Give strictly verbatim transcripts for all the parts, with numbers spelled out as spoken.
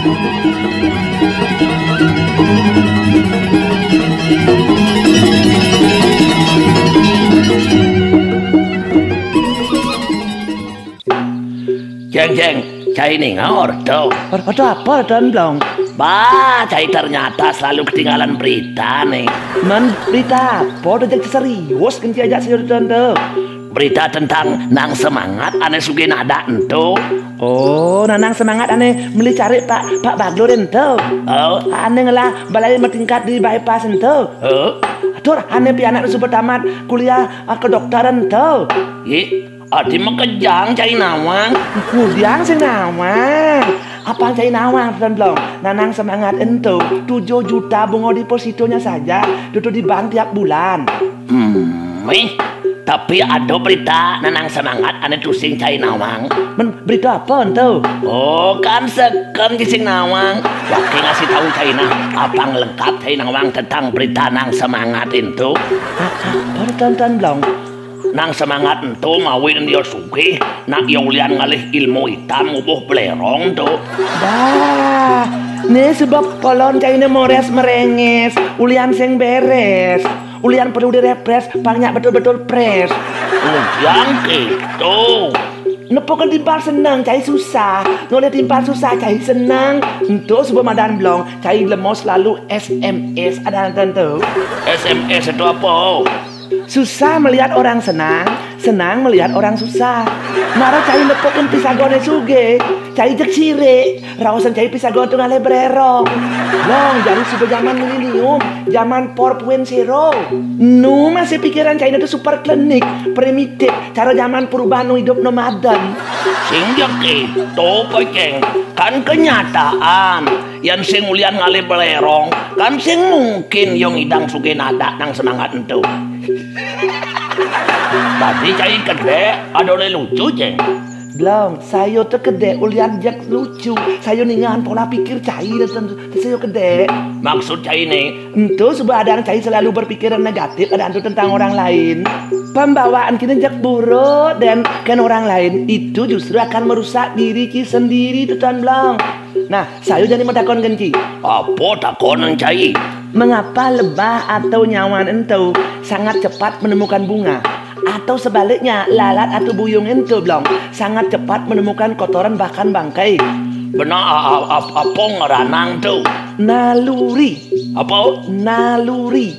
Jeng, jeng, cai ninga orta. Orta apa, Don Blong? Bah, cai ternyata selalu ketinggalan berita nih. Men, berita apa? Udah jadi serius, genci aja serius, Don, tuh. Berita tentang Nang Semangat ane sugih nadak ento. Oh, Nanang Semangat ane meli cari Pak, Pak Baglur ento. Oh. Ane ngelah balai matingkat di bypass ento. Oh. Tur, ane pianak suba tamat kuliah, ah, kedokteran ento. Ye, ati makejang cai nawang. Ngudiang sing nawang. Apang cai nawang, Don Blong? Nanang Semangat ento, tujuh juta bunga depositonya saja, dudu di bank tiap bulan. Hmm, eh, tapi ada berita Nanang Semangat ane tusing cai nawang. Men, berita apa ento? Oh, kan sekem cicing nawang. Wake ngasih tahu cai nah, apang lengkap cai nawang tentang berita Nang Semangat ento. A-, apa, Don, Don Blong? Nang Semangat ento mawinan dia sugih, nak ia ulian ngalih ilmu itam ngubuh belerong to. Dah, ne sebab polon caine mores merenges, ulian sing beres, ulian perlu direpres, pang nyak betul-betul pres. Ngudiang keto. Nepukin timpal seneng, cai susah. Noleh timpal susah, cai seneng. Ento suba madan Blong, cai lemos lalu S M S ada enten to. S M S itu apa? Susah melihat orang senang, senang melihat orang susah. Mara cai nepukin pisagone sugih, cai jeg sirik, raosan cai pisagon to ngalih bererong. Blong, jani suba jaman milenium, jaman four point zero. Nu masih pikiran caine to super klinik, primitif, cara jaman purba nu idup nomaden. Sing jeg keto, Poceng. Kan kenyataan. Yan sing ulian ngalih belerong, kan sing mungkin ia ngidang sugih nadak Nang Semangat ento. Tadi cai kedek, ada oleh lucu, Ceng. Blong, saya to kedek ulian jeg lucu. Saya ningahan pola pikir cai dan tentu saya kedek. Maksud cai ne? Ento suba adang cai selalu berpikiran negatif ada ento tentang orang lain. Pembawaan kita jeg buruk dan kan orang lain itu justru akan merusak diri cai sendiri to, Don Blong. Nah, saya jani matakon genci. Apa takonan cai? Mengapa lebah atau nyawan ento sangat cepat menemukan bunga? Atau sebaliknya, lalat atau buyung ento, Blong, sangat cepat menemukan kotoran bahkan bangkai? Benar, a-, a-, a-, apa ngaranang to? Naluri. Apa? Naluri.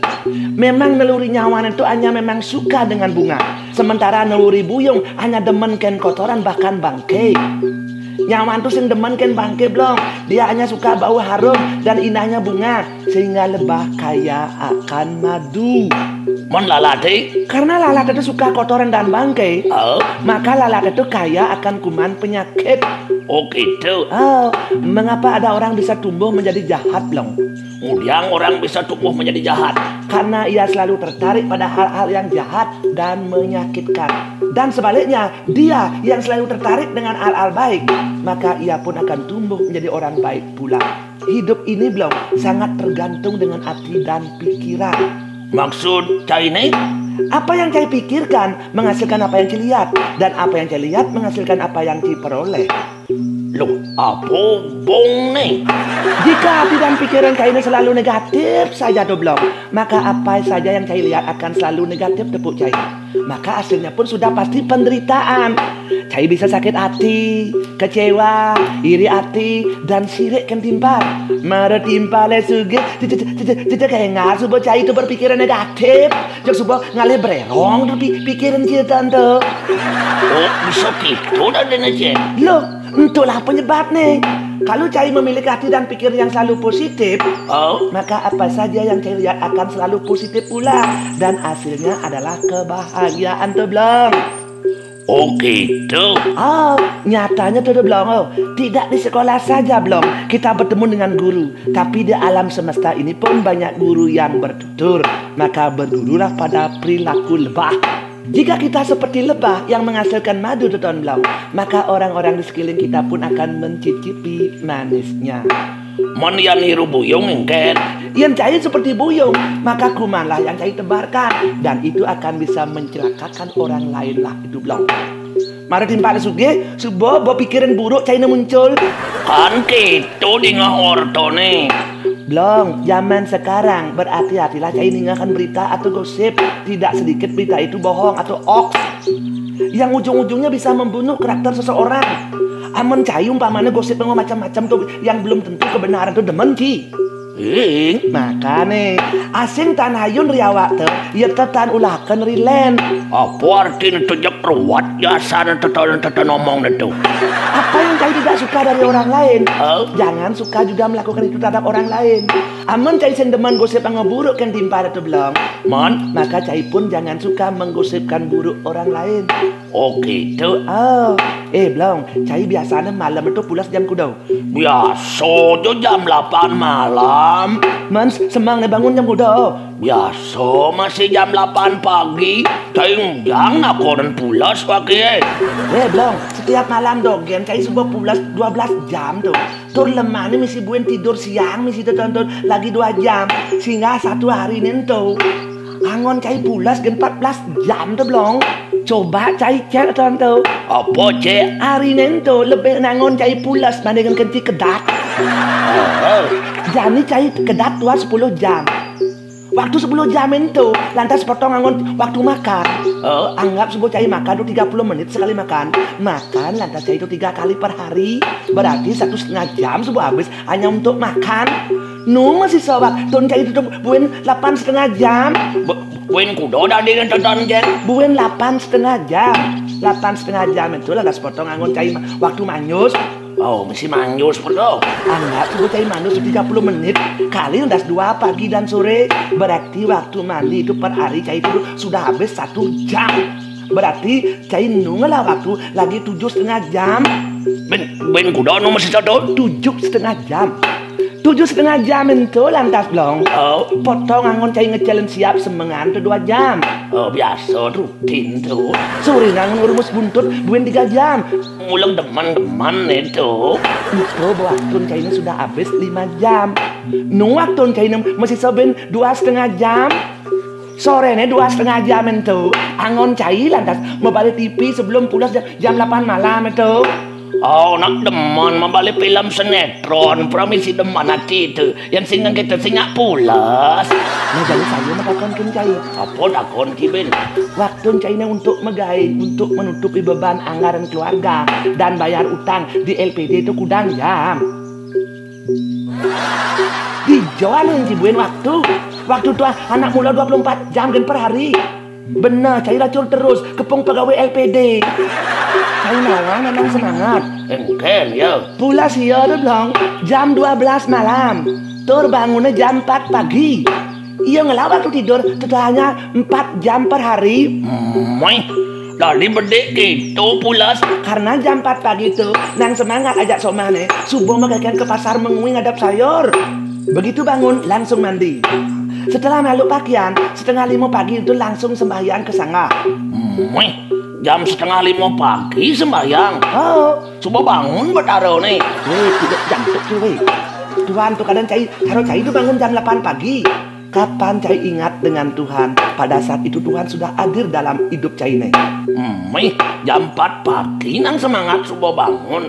Memang naluri nyawan ento hanya memang suka dengan bunga. Sementara naluri buyung hanya demen ken kotoran bahkan bangkai. Nyawan to sing demen ken bangkai, Blong. Dia hanya suka bau harum dan indahnya bunga, sehingga lebah kaya akan madu. Mon lalate? Karena lalat itu suka kotoran dan bangkai, oh, maka lalat itu kaya akan kuman penyakit. Oh, gitu. Oh, mengapa ada orang bisa tumbuh menjadi jahat, Blong? Ngudiang orang bisa tumbuh menjadi jahat? Karena ia selalu tertarik pada hal-hal yang jahat dan menyakitkan. Dan sebaliknya, dia yang selalu tertarik dengan hal-hal baik, maka ia pun akan tumbuh menjadi orang baik pula. Hidup ini, Blong, sangat tergantung dengan hati dan pikiran. Maksud cai ne? Apa yang cai pikirkan menghasilkan apa yang cai lihat, dan apa yang cai lihat menghasilkan apa yang cai peroleh. Loh, apa hubungne? Jika hati dan pikiran cai ne selalu negatif saja to, Blong, maka apa saja yang cai lihat akan selalu negatif tepuk cai. Maka hasilnya pun sudah pasti penderitaan. Cai bisa sakit hati, kecewa, iri hati, dan sirik ken timpal. Mara timpale sugih, cecek, cecek, cecek, kayak nggak suba cai to berpikiran negatif. Cek suba ngalih bererong to pi-, pikiran cai to. Oh, bisa gitu dah dene, Ceng. Loh, itulah penyebabnya. Kalau cai memiliki hati dan pikiran yang selalu positif, oh, maka apa saja yang cai lihat akan selalu positif pula. Dan hasilnya adalah kebahagiaan to, Blong. Oh, gitu. Oh, nyatanya to, Blong. Oh, tidak di sekolah saja, Blong, kita bertemu dengan guru. Tapi di alam semesta ini pun banyak guru yang bertutur. Maka bergurulah pada perilaku lebah. Jika kita seperti lebah yang menghasilkan madu to, Don Blong, maka orang-orang di sekeliling kita pun akan mencicipi manisnya. Mon yan niru buyung engken? Yan cai seperti buyung, maka kumanlah yang cai tebarkan, dan itu akan bisa mencelakakan orang lain lah itu, Blong. Mara timpal sugih, suba ba pikiran buruk caina muncul. Kan kéto dingeh ortone. Blong, zaman sekarang berhati-hatilah cai ningehkan berita atau gosip. Tidak sedikit berita itu bohong atau hoax. Yang ujung-ujungnya bisa membunuh karakter seseorang. Amun cai umpamane gosip yang macam-macam tuh, yang belum tentu kebenaran tuh demen ki. Ing, makane asing tan hayun ri awak te, ya tetan ulaken ri len. Apa artine tejek ruwet jasane tetan-tetan omong tu? Apa yang cai tidak suka dari orang lain, jangan suka juga melakukan itu terhadap orang lain. Amun cai sing demen gosip yang buruk kan timpal tu, Blong. Mon, maka cai pun jangan suka menggosipkan buruk orang lain. Oh, gitu. Oh, eh, Blong, cai biasane malam itu pulas jam kuda? Biasa aja jam delapan malam. Mens, semang ne bangun jam kuda? Biasa, masih jam delapan pagi. Cai ngujang nakonen pulas pagi. Eh, Blong, setiap malam dogen cai suba pulas dua belas jam tuh. Tur lemahne misi buin tidur siang, misi tetonton lagi dua jam. Sehingga satu hari nento angon cai pulas gen empat belas jam tuh, Blong. Coba cai cek, Tonto. Apa, Cek? Hari nento lebih nangon cai pulas bandingan kenci kedat. Jani cai kedat tuan sepuluh jam. Waktu sepuluh jam ento, lantas potong angon waktu makan. Eh, anggap suba cai makan tuh tiga puluh menit sekali makan. Makan lantas cai itu tiga kali per hari. Berarti satu setengah jam suba habis hanya untuk makan. Nu masih sawak, tun cai itu tuh buin delapan setengah jam. Bu-, buin kuda dadi ngentetan, Cek? Buin delapan setengah jam. Delapan setengah jam itu lantas potong angon cai ma-, waktu manyus. Oh, mesti manyus, perlu. Anggap suba cai manyus tiga puluh menit, kali lantas dua pagi dan sore. Berarti waktu mandi itu per hari cai itu sudah habis satu jam. Berarti cai nunggulah waktu lagi tujuh setengah jam. Ben, ben kuda nu masih satu? Tujuh setengah jam. Tujuh setengah jam ento lantas, Blong. Oh. Potong angon cai ngecelen siap semengan tu dua jam. Oh, biasa rutin tu. Sore angon ngerumus buntut buin tiga jam. Mulang demen-demen itu. Itu bawaktun caina sudah habis lima jam. Nu waktun caina masih saben dua setengah jam. Sorene dua setengah jam ento, angon cai lantas mabale T V sebelum pulas jam, jam delapan malam ento. Oh, nak demen mabale film sinetron, pramisi demen ati itu. Yang sing kita sing nyak pulas. Nah, jadi saya matakonkan cai. Apa takon ki, Ben? Waktun caina untuk megai, untuk menutupi beban anggaran keluarga dan bayar utang di L P D itu kudang jam. Dijoan yang cibuin waktu. Waktu tuh anak mula dua puluh empat jam gen per hari. Bener, cai racur terus, kepung pegawai L P D. Cai nawa memang semangat. Engken, ya. Pulas iya tu, Blong. Jam dua belas malam. Tur bangunnya jam empat pagi. Iya ngelah waktu tidur, tetanya empat jam per hari. Meh, tadi bedik gitu pulas. Karena jam empat pagi tu, nang semangat ajak somane, subuh magagian ke pasar mengui ngadap sayur. Begitu bangun, langsung mandi. Setelah meluk pakaian, setengah lima pagi itu langsung sembahyang ke sangah. Meh, jam setengah lima pagi sembahyang? Oh. Subuh bangun betara ni. Weh, tidak jantuk tu, weh. Tuhan tu kadang cai, kalau cai tu bangun jam delapan pagi. Kapan cai ingat dengan Tuhan, pada saat itu Tuhan sudah hadir dalam hidup cai ni. Meh, jam empat pagi nang semangat subuh bangun.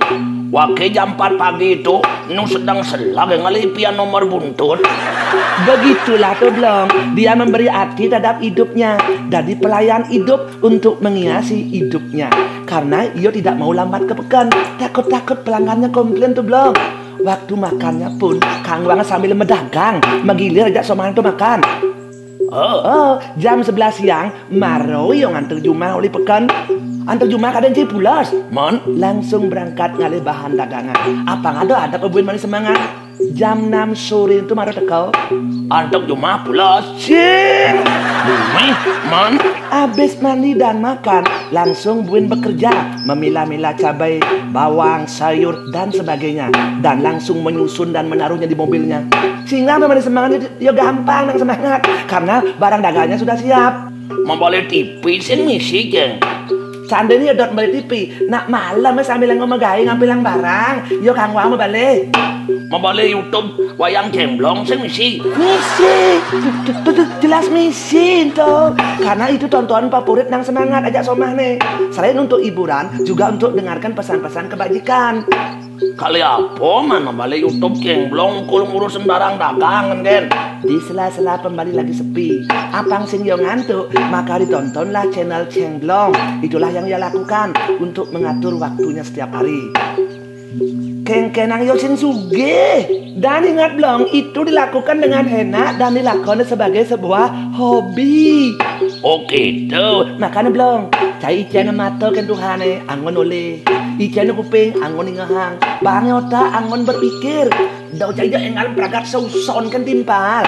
Wake jam empat pagi itu, nu sedang selag ngalih pian nomor buntut. Begitulah tu, Blong. Dia memberi arti terhadap hidupnya. Jadi pelayan hidup untuk menghiasi hidupnya. Karena ia tidak mau lambat ke pekan. Takut-takut pelanggannya komplain tu, Blong. Waktu makannya pun kangwang sambil medagang, menggilir ajak somane tu makan. Oh. Oh, jam sebelas siang, maro ia ngantar jumah uli pekan. Antar jumah kadang cai pulas. Mon, langsung berangkat ngalih bahan dagangan. Apa ngado ada pebuin manis semangat? Jam enam sore itu maro teka. Antuk jumah pulas. Cing. Meh, Mon. Habis mandi dan makan, langsung buin bekerja, memilah-milah cabai, bawang, sayur, dan sebagainya, dan langsung menyusun dan menaruhnya di mobilnya. Sehingga memang semangatnya ya gampang nang semangat, karena barang dagangnya sudah siap. Mabale T V sing misi, Ceng. Seandainya dot beli T V, nak malam sambil ngomong gawe ngampilang barang, yo kang wau mabale. Mabale YouTube wayang Cengblong sing misi. Misi. Tuh, tuh, tuh, jelas misi to. Karena itu tontonan favorit nang semangat ajak somah nih. Selain untuk hiburan, juga untuk dengarkan pesan-pesan kebajikan. Kali apa man mabale YouTube Cengblong kul ngurusin barang dagangan, Gen? Di sela-sela pembali lagi sepi, apang sing yo ngantuk, maka ditontonlah channel Cengblong. Itulah yang ia lakukan untuk mengatur waktunya setiap hari. Kengkenang yo sing sugih. Dan ingat, Blong, itu dilakukan dengan henak dan dilakoni sebagai sebuah hobi. Oh gitu. Makanya, Blong, cai ijene mato ken Tuhane anggon oleh, ijene kuping anggon ingehang, bange otak anggon berpikir. Dau cai jo enggal pragat sauson ken timpal,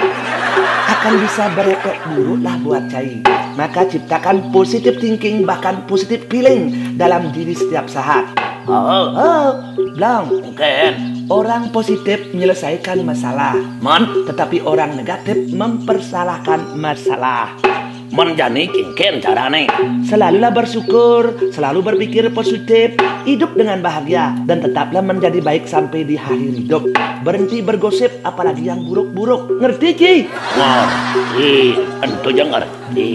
akan bisa berefek buruk lah buat cai. Maka ciptakan positive thinking, bahkan positive feeling dalam diri setiap saat. Oh, oh, Blong. Mungkin. Orang positif menyelesaikan masalah, man, tetapi orang negatif mempersalahkan masalah. Man jani kengken carane. Selalulah bersyukur, selalu berpikir positif, hidup dengan bahagia, dan tetaplah menjadi baik sampai di akhir hidup. Berhenti bergosip, apalagi yang buruk-buruk. Ngerti, Ci? Ngerti, entu ja ngerti.